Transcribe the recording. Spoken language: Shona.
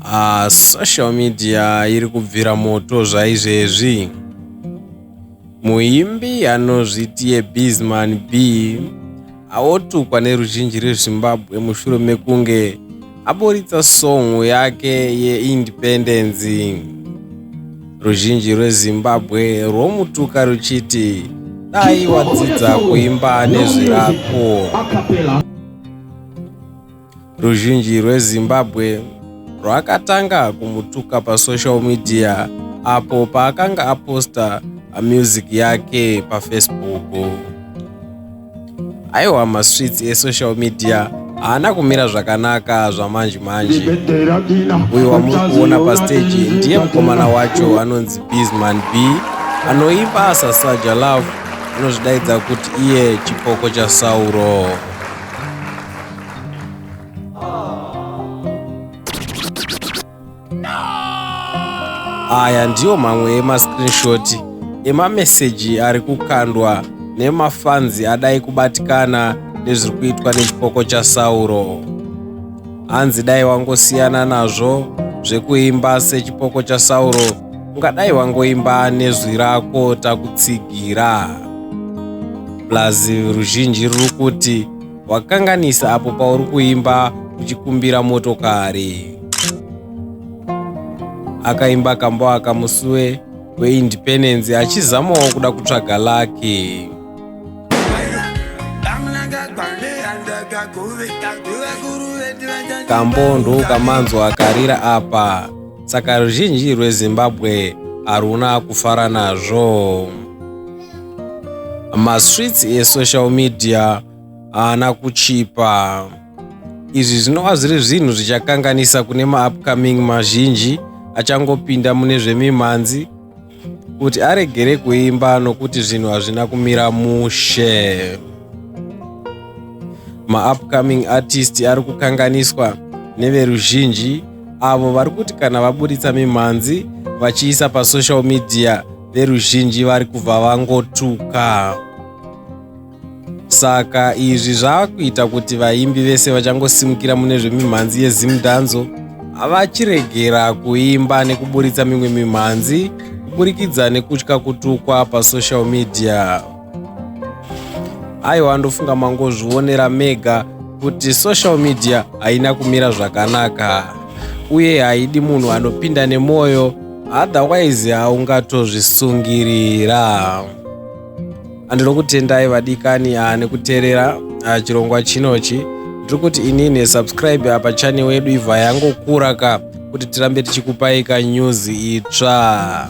Uh, social media iri kubvira moto zvaizvezvi. Muimbi anozviti yeBizman B aotukwa neruzhinji rweZimbabwe mushure mekunge aburitsa song yake yeindependence. Ruzhinji rweZimbabwe rwomutuka ruchiti dai wadzidza kuimba nezwi rako. Ruzhinji rweZimbabwe rwakatanga kumutuka pasocial media apo paakanga aposta music yake paFacebook. Aiwa, masweets esocial media haana kumira zvakanaka zvamanje manje. Uyo wamuri kuona pastage ndiye mukomana wacho anonzi Bizman B anoimba saSaja Love, anozvidaidza kuti iye chipoko chaSauro. Aya ndiwo mamwe emascreenshot emameseji ari kukandwa nemafanzi adai kubatikana nezviri kuitwa nechipoko chaSauro. Hanzi dai wangosiyana nazvo zvekuimba sechipoko chaSauro, ungadai wangoimba nezwi rako takutsigira. Plus ruzhinji ruri kuti wakanganisa apo pauri kuimba uchikumbira motokari. Akaimba kambo aka musi weindependence achizamawo kuda kutsvaga laki. Kambo ndokamanzwa akarira apa, saka ruzhinji rweZimbabwe haruna kufara nazvo. Masweets esocial media haana kuchipa. Izvi zvinova zviri zvinhu zvichakanganisa kune maupcoming mazhinji achangopinda mune zvemimhanzi kuti aregere kuimba nokuti zvinhu hazvina kumira mushe. Maupcoming artist ari kukanganiswa neveruzhinji avo vari kuti kana vaburitsa mimhanzi vachiisa pasocial media veruzhinji vari kubva vangotuka. Saka izvi zvaakuita kuti vaimbi vese vachangosimukira mune zvemimhanzi yezimdanzo vachiregera kuimba nekuburitsa mimwe mimhanzi kuburikidza nekutya kutukwa pasocial media. Aiwa, ndofunga mangozvionera mega kuti social media haina kumira zvakanaka uye haidi munhu anopinda nemwoyo, otherwise haungatozvisungirira. Andinokutendai vadikani nekuteerera chirongwa chinochi. Ndiri kuti inini subscribe apa channel yedu ibva yangokura ka kuti tirambe tichikupai ka news itsva.